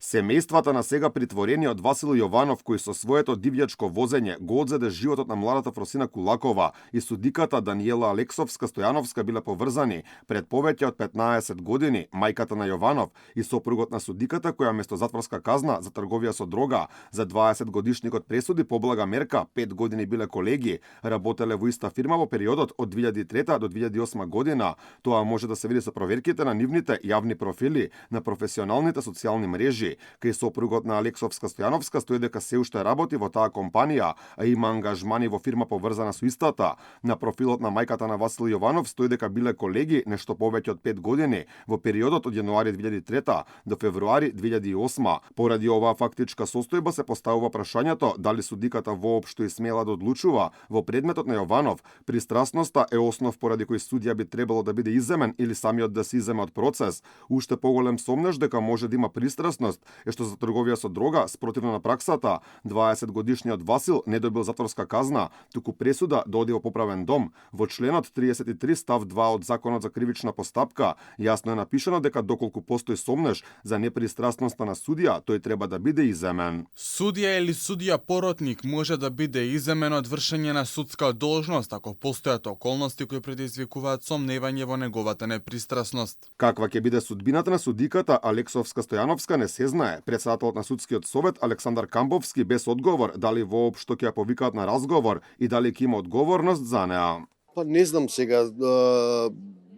Семејствата на сега притворениот Васил Јованов, кои со своето дивјачко возење го одзеде животот на младата Фросина Кулакова и судиката Даниела Алексовска-Стојановска биле поврзани пред повеќе од 15 години, мајката на Јованов и сопругот на судиката која место затворска казна за трговија со дрога за 20 годишникот пресуди поблага мерка, 5 години биле колеги, работеле во иста фирма во периодот од 2003 до 2008 година. Тоа може да се види со проверките на нивните јавни профили на професионалните социјални мрежи. Кај сопругот на Алексовска-Стојановска стои дека се уште работи во таа компанија, а има ангажмани во фирма поврзана со истата. На профилот на мајката на Васил Јованов стои дека биле колеги нешто повеќе од 5 години во периодот од јануари 2003 до февруари 2008. Поради оваа фактичка состојба се поставува прашањето дали судиката воопшто и смела да одлучува во предметот на Јованов. Пристрасноста е основ поради кој судија би требало да биде иземен или самиот да се иземе од процес. Уште поголем сомнеш дека може да има пристрасност е што за трговија со дрога, спротивно на праксата, 20 годишниот Васил не добил затворска казна, туку пресуда да оди во поправен дом. Во членот 33 став 2 од Законот за кривична постапка јасно е напишано дека доколку постои сомнеш за непристрасноста на судија, тој треба да биде иземен. Судија или судија поротник може да биде иземен од вршење на судска должност ако постојат околности кои предизвикуваат сомневање во неговата непристрасност. Каква ќе биде судбината на судиката Алексовска-Стојановска не се знае. Председателот на судскиот совет Александар Камбовски без одговор дали воопшто ќе ја повикаат на разговор и дали ќе има одговорност за неа. Па не знам сега,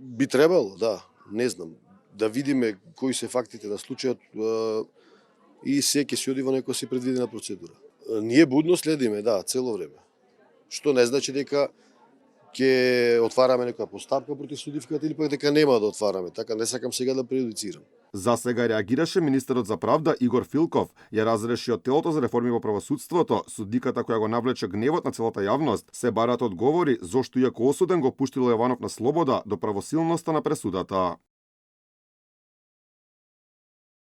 би требало, да, не знам, да видиме кои се фактите на случајот и се ќе се оди во некоја си предвидена процедура. Ние будно следиме, да, цело време. Што не значи дека ќе отвараме некоја постапка против судивката или пак дека нема да отвараме, така не сакам сега да прејудицирам. За сега реагираше министерот за правда Игор Филков, ја разреши од телото за реформи во правосудството, судиката која го навлече гневот на целата јавност, се бараат одговори зошто иако осуден го пуштил Јованов на слобода до правосилноста на пресудата.